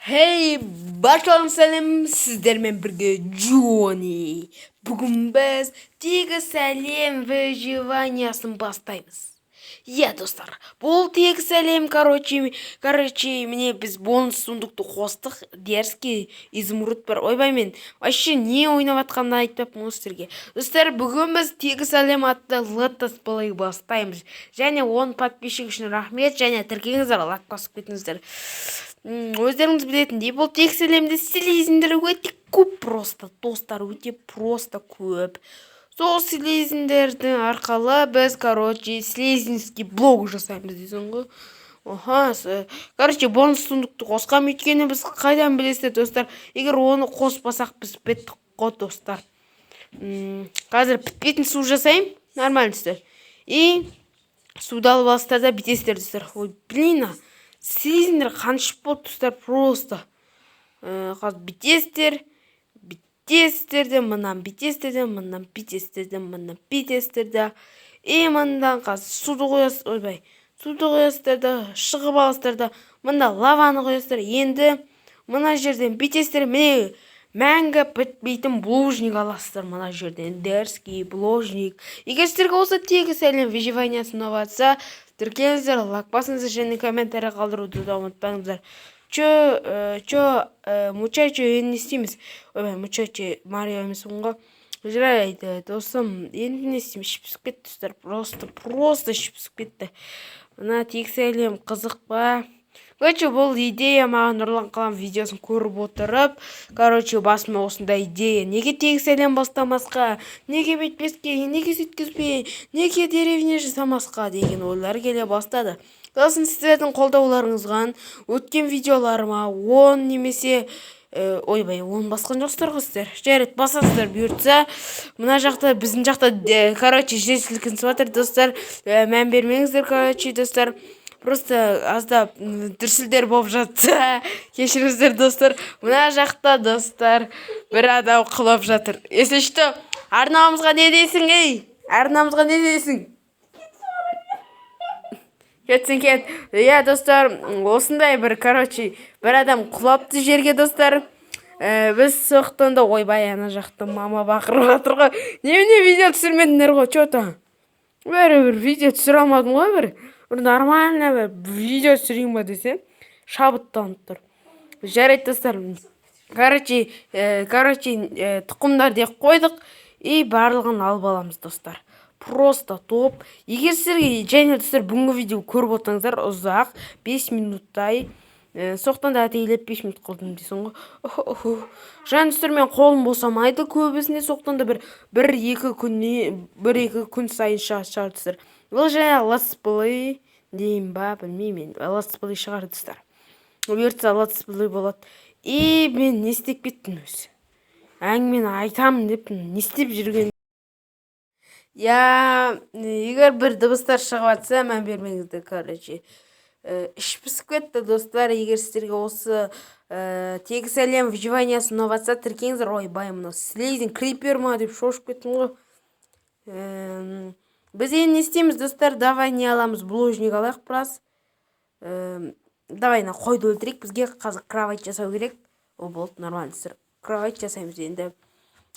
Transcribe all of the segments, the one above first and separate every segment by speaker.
Speaker 1: Хей, баршаларыңызға сәлем, сіздермен бірге Джонни. Бүгін біз тегіс әлем выживаниясын бастаймыз. Иә, достар, бұл тегіс әлем, короче, міне, біз бонус сундукты қостық, дерзкий изумруд бар. Ойбай, мен вообще не ойнап жатқанымды айтпаппын ғой сіздерге. Достар, бүгін біз тегіс әлем атты летсплей бастаймыз. Және 10 подписчик үшін рахмет, және тіркеліңіздер, лайк басып кетіңіздер. Өздеріңіз білетіндей, бұл тегіс әлемде слизиндер өте көп, просто, достар, өте просто көп. Сол слизиндердің арқылы біз, короче, слизинский блог жасаймыз дейсің ғой. Аха, короче, бонус сундукты қосқам, өйткені біз қайдан білесіздер, достар, егер оны қоспасақ, біз біттік қой, достар. Қазір бітпейтін су жасаймын, нормально, достар. И суды алып аласыздар да, бүйтесіздер, достар. Ой, блин, слизиндер қаншық болды, достар, просто. Қазір бүйтесіздер, бүйтесіздер де, мынаны бүйтесіздер де, мынаны бүйтесіздер де, мынаны бүйтесіздер де. И мындан қазір суды қоясыз, ойбай, суды қоясыздар да, шығып аласыздар да, мында лаваны қоясыздар. Енді мына жерден бүйтесіздер, міне, мәңгі бітпейтін булыжник аласыздар мына жерден, дерзкий булыжник. Егер сіздерге осы тегіс әлем выживаниясы ұнап жатса, тіркеліңіздер, лайк басыңыздар және комментарий қалдыруды да ұмытпаңыздар. Чё, чё, мучачо, енді не істейміз? Ойбай, мучачо, Марио емеспін ғой. Жарайды, досым, енді не істейміз? Ішіп пісіп кетті, достар, просто, просто ішіп пісіп кетті. Мына тегіс әлем қызық па? Короче, бұл идея маған Нұрлан Қалам видеосын көріп отырып, короче, басыма осындай идея: неге тегіс әлем бастамасқа, неге бүйтпеске, неге сөйткізбей, неге деревня жасамасқа деген ойлар келе бастады. Сосын сіздердің қолдауларыңызға өткен видеоларыма 10 немесе ойбай, 10 басқан жоқсыздар ғой сіздер. Жарайды, басасыздар бұйыртса. Мына жақта, біздің жақта, короче, жер сілкінісіп жатыр, достар. Мән бермеңіздер, короче, достар. Просто аздап дүрсілдер болып жатса, кешіріңіздер, достар. Мына жақта, достар, бір адам құлап жатыр. Если что, арнамызға не дейсің, ей? Арнамызға не дейсің? Кетсін, кет. Иә, достар, осындай бір, короче, бір адам құлапты жерге, достар. Біз соқтан да, ойбай, ана жақта мама бақырып жатыр ғой. Немене, видео түсірмедіңдер ғой, че то? Бәрібір видео түсіре алмадым ғой, бір нормально бір видео түсірейін ба десем, шабыттанып тұр. Жарайды, достар. Короче, тұқымдар деп қойдық и барлығын алып аламыз, достар. Просто топ. Егер сіздерге және, достар, бүгінгі видео көріп отырсаңыздар, ұзақ 5 минуттай, соқтан да әдейілеп 5 минут қылдым дейсің ғой. Және, достар, мен қолым босамайды көбісіне, соқтан да бір екі күнне, 1-2 күн сайын шығады шығар, достар. Бұл жаңа летсплей деймін ба, білмеймін енді, летсплей шығар, достар. Бұйыртса, летсплей болады. И мен не істеп кеттім өзі? Әңгімені айтамын деп не істеп жүрген? Я, егер бір дыбыстар шығып жатса, мән бермеңіздер, короче. Іш пісіп кетті, достар. Егер сіздерге осы тегіс әлем выживаниясы ұнап жатса, тіркеліңіздер. Ойбай, мынау слизин крипер ма деп шошып кеттім ғой. Біз енді не істейміз, достар? Давай, не аламыз? Булыжник алайық біраз. Давай, мына қойды өлтірейік, бізге қазір кровать жасау керек. О, болды, нормально, достар. Кровать жасаймыз енді.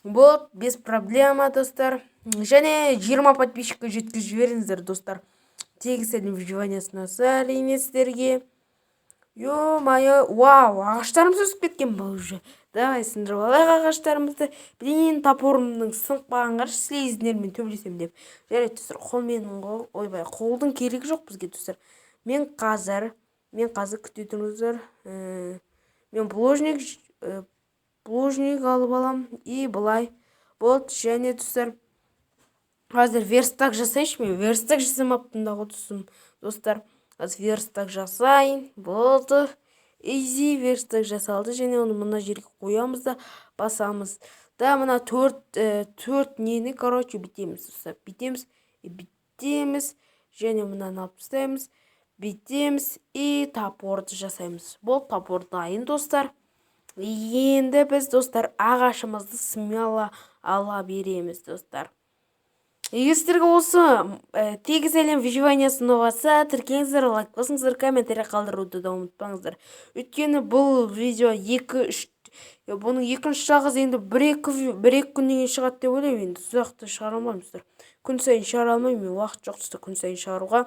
Speaker 1: Болды, без проблема, достар. Және 20 подписчикке жеткізіп жіберіңіздер, достар. Тегіс әлем выживаниясы ұнаса, әрине, сіздерге. Ё-моё, вау, ағаштарымыз өсіп кеткен ба уже? Давай, сындырып алайық ағаштарымызды. Блин, топорымның сынып қалған, қарашы, слизиндермен төбелесемін деп. Жарайды, достар, қолмен ғой. Ойбай, қолдың керегі жоқ бізге, достар. Мен қазір, күте тұрыңыздар. Мен булыжник алып алам и былай болды. Және, достар, қазір верстак жасайыншы. Мен верстак жасамаппын да ғой, достар. Қазір верстак жасайын. Болды, изи, верстак жасалды. Және оны мына жерге қоямыз да, басамыз да, мына төрт нені, короче, бүйтеміз, достар, бүйтеміз, бүйтеміз және мынаны алып тастаймыз, бүйтеміз и топорды жасаймыз. Болды, топор дайын, достар. Енді біз, достар, ағашымызды смело ала береміз, достар. Егер сіздерге осы тегіс әлем выживаниясы ұнап жатса, тіркеліңіздер, лайк басыңыздар, комментарий қалдыруды да ұмытпаңыздар. Өйткені бұл видео екі үш, бұның екінші жағы енді бір екі күннен кейін шығады деп ойлаймын. Енді ұзақты шығара алмаймын, достар, күн сайын шығара алмаймын мен, уақыт жоқ, достар, күн сайын шығаруға.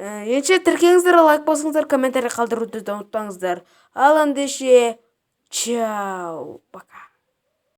Speaker 1: Ендеше тіркеліңіздер, лайк басыңыздар, комментарий қалдыруды да ұмытпаңыздар. Ал ендеше, чао, пока.